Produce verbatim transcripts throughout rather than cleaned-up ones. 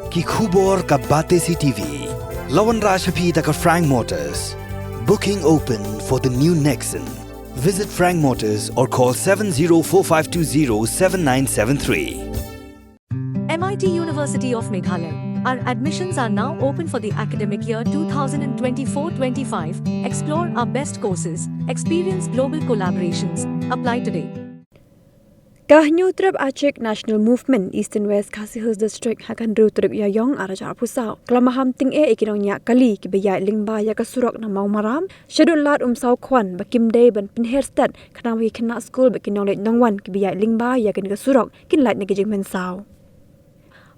Ki khubor ka Batesi T V. La wanrah sha phi da ka Frank Motors. Booking open for the new Nexon. Visit Frank Motors or call seven zero four five two zero seven nine seven three. M I T University of Meghalaya. Our admissions are now open for the academic year two thousand twenty-four twenty-five. Explore our best courses, experience global collaborations. Apply today. Ka Hynñiewtrep Achik National Movement Eastern West Khasi Hills District ha ka hynriewtrep Ïaïong arhajar arphew saw ka la maham tyngeh ïa ki nongñiah kali kiba ïaid lyngba ïa ka surok na Mawmaram, Shadut Lad Umsaw Khwan ba kim dei ban pynher stet khnang ba ki khynnah skul bad ki nongleit nongwan kiba ïaid lyngba ïa kane ka surok kin lait na ki jingmynsaw.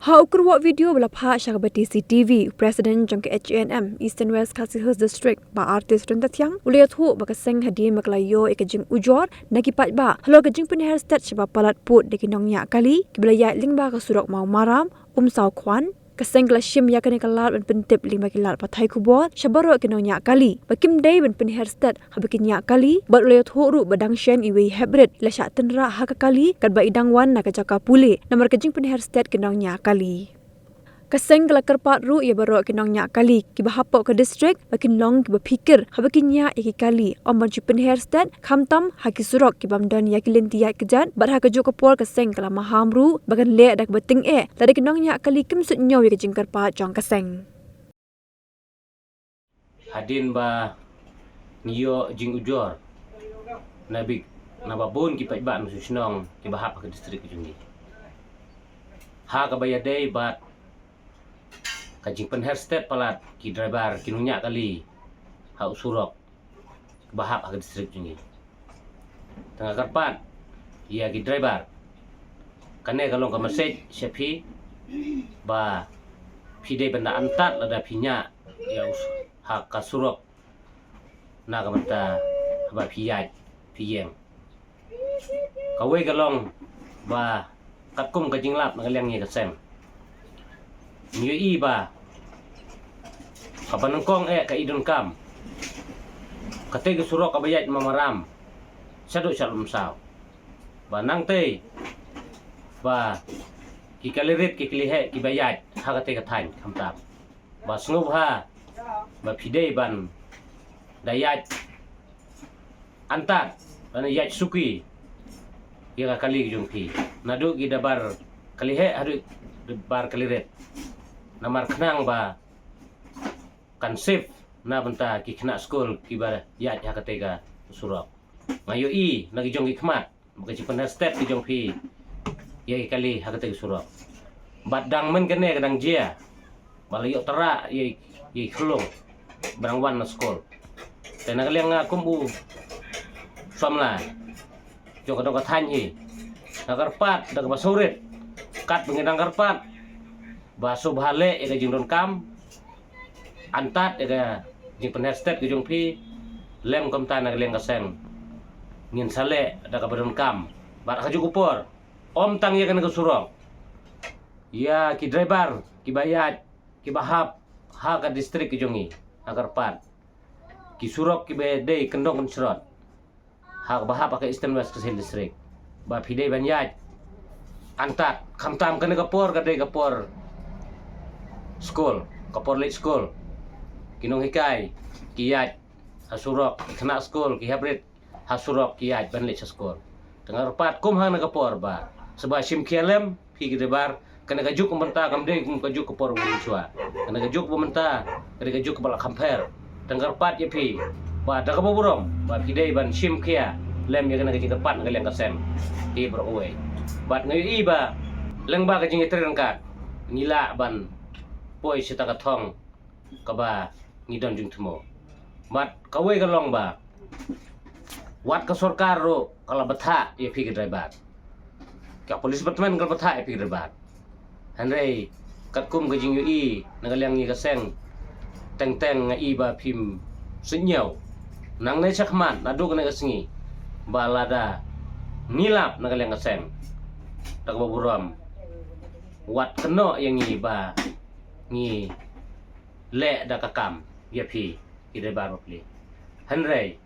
Ha u kyrwoh video ba la phah sha ka Batesi T V, u President jong ka H A N M Eastern West Khasi Hills District, Bah Artis Ryntathiang, u la ïathuh ba ka seng hadien ba ka la ïoh ïa ka jingujor na ki paidbah halor ka jingpynher stet shaba palat pud da ki nongñiah kali kiba la ïaid lyngba ka surok Mawmaram, Umsaw Khwan, ka seng ka la shim ïa kane ka lad ban pyntip lyngba ki lad pathai khubor sha baroh ki nongñiah kali ba kim dei ban pynher stet haba kin ñiah kali, bad u la ïathuh ruh ba dang shen iwei i hep rit i la shah tynrah ha ka kali katba i dang wan na ka jaka pule namar ka jingpynher stet ki nongñiah kali. Ka seng ka la kyrpad ruh ïa baroh ki nongñiah kali kiba hapoh ka district ba kin long kiba phikir haba kin ñiah ïa ki kali, ym ban shu pynher stet, khamtam ha ki surok ki bym don ïa ki lynti ïaid kjat. Bad ha kajuh ka por ka seng ka la maham ruh ba kan leh da kaba tyngeh lada ki nongñiah kali kim sut ñiew ïa ka jingkyrpad jong ka seng. Hadien ba ngi ïoh jingujor na bik, na ba bun ki paidbah na shnong kiba hap ha ka district ka jong ngi, ha kaba ïadei bad ka jingpynher stet palat ki driver, ki nongñiah kali ha u surok ba hap ha ka district jong ngi. Te nga kyrpad ïa ki driver, kane ka long ka message sha phi ba phi dei ban da antad lada phi ñiah ïa u s-, ha ka surok na ka bynta haba phi ïaid phi ïeng. Kawei ka long ba katkum ka jinglap na ka liang ïa ka seng, ngi ïohi ba kaba nyngkong eh ka i donkam, katei ka surok kaba ïaid Mawmaram shaduh sha Umsaw, ba nangtei ba ki kali rit ki kali heh kiba ïaid ha katei ka thaiñ, khamtam ba sngewbha ba phi dei ban da ïaid antad, ban ïaid suki ïa ka kali ka jong phi, naduh ki dabar kali heh haduh dabar kali rit, namar khnang ba kan safe na bynta ki khynnah skul kiba ïaid ha katei ka surok. Nga ïohi na ki jong ki khmat ba ka jingpynher stet ki jong phi ïa ki kali ha katei ka surok. Bad dang mynne kane ka dang jia ba la ïoh tyrah ïa, ïa ki khyllung ba dang wan na skul. Te na ka liang nga kum u samla jong ka dong ka thaiñ hi, nga kyrpad da kaba sngewrit, katba ngi dang kyrpad ba sngewbha leh ïa ka jingdonkam antad ïa ka jingpynher stet ka jong phi, lem kumta na ka liang ka seng ngin sa leh da kaba donkam. Bad ha kajuh ka por, ym tang ïa kane ka surok, ïa ki driver kiba ïaid, kiba hap ha ka district ka jong ngi, nga kyrpad, ki surok kiba dei kyndong kynshrot ha kaba hap ha ka Eastern West Khasi Hills District, ba phi dei ban ïaid antad, khamtam kane ka por ka dei ka por skul, ka por leit skul. Ki nonghikai ki ïaid ha surok, ki khynnah skul ki hap rit ha surok ki ïaid ban leit sha skul. Te nga kyrpad kum ha kane ka por ba sngewbha shim khia lem phi ki driver, kane ka juk ka bynta kam dei kum ka juk ka por ba mynshuwa. Kane ka juk ba mynta ka dei ka juk ba la kham pher. Te nga kyrpad ïa phi ba da kaba burom ba phi dei ban shim khia lem ïa kane ka jingkyrpad na ka liang ka seng, hi baroh kawei. Bad nga ïohi ba lyngba ka jingïatreilang ka, ngi lah ban poi sha kata ka thong kaba ngi don jingthmu. Bad kawei ka long ba wat ka sorkar ruh ka la bthah ïa phi ki driver, ka police department ka la bthah ïa phi ki driver. Hynrei katkum ka jingïohi na ka liang ïa ka seng, teng teng nga i ba phim sngewthuh nangne shakhmat naduh kane ka sngi ba lada ngi lap na ka liang ka seng, da kaba burom, wat kynnoh ïa ngi ba ngi leh da ka kam ïa phi ki driver bapli. Hynrei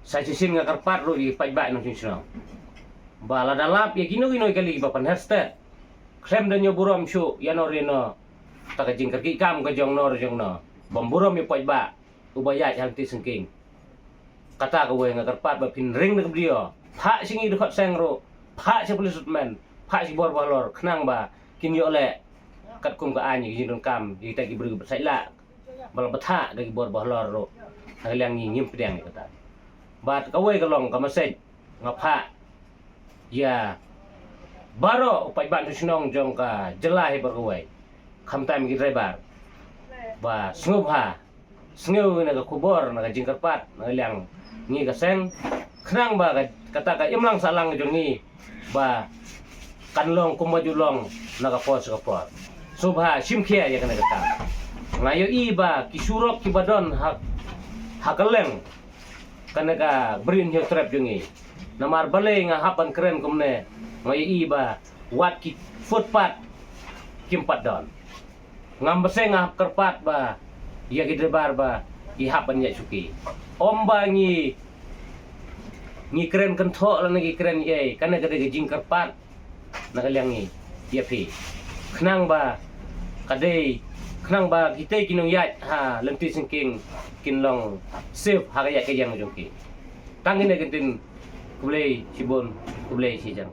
sa shisien nga kyrpad ruh ïa ki paidbah nongshong shnong ba lada lap ïa kino kino ki kali ba pynher stet, khlem da ñiew burom shuh ïano ïano Kata ka jingkyrkieh kam ka jong no jong no. Bym burom ïa u paidbah uba ïaid ha lynti syngkien. Kata kawei nga kyrpad ba phin ring da ka bdiaw. Phah sha ngi dkhot seng ruh, phah sha police department, phah sha ki bor ba halor khnang ba kin ïoh leh katkum ka aiñ ïa ki jingdonkam ïa kita ki briew ba sait lah. Ba la bthah da ki bor ba halor ruh. Ha ka liang ngi ngim pdiang ïa kata. Bad kawei ka long ka message nga phah ïa baroh u paidbah shnong jong ka jylla hi baroh kawei, khamtam ki driver, ba sngewbha sngew na ka khubor, na ka jingkyrpad na ka liang ngi ka seng, khnang ba ka, kata ka imlang sahlang jong ngi ba kan long kumba ju long na ka por sha ka por. Sngewbha shim khia ïa kane ka kam. Nga ïohi ba ki surok kiba don ha, ha kylleng kane ka Bri Hynñiewtrep jong ngi. Namar balei nga hap ban kren kumne, nga ïohi ba wat ki footpath kim pat don. Ngam bseng, nga hap kyrpad ba ïa ki driver ba ki hap ban ïaid shuki. Ym ba ngi, ngi kren kynthoh lane ngi kren ei, kane ka dei ka jingkyrpad na ka liang ngi ïa phi, khnang ba ka dei, khnang ba kitei ki nongïaid ha lynti syngkien kin long safe ha ka ïaid ka ïeng jong ki. Tang kine ki ktien, khublei shibun, khublei shihajar.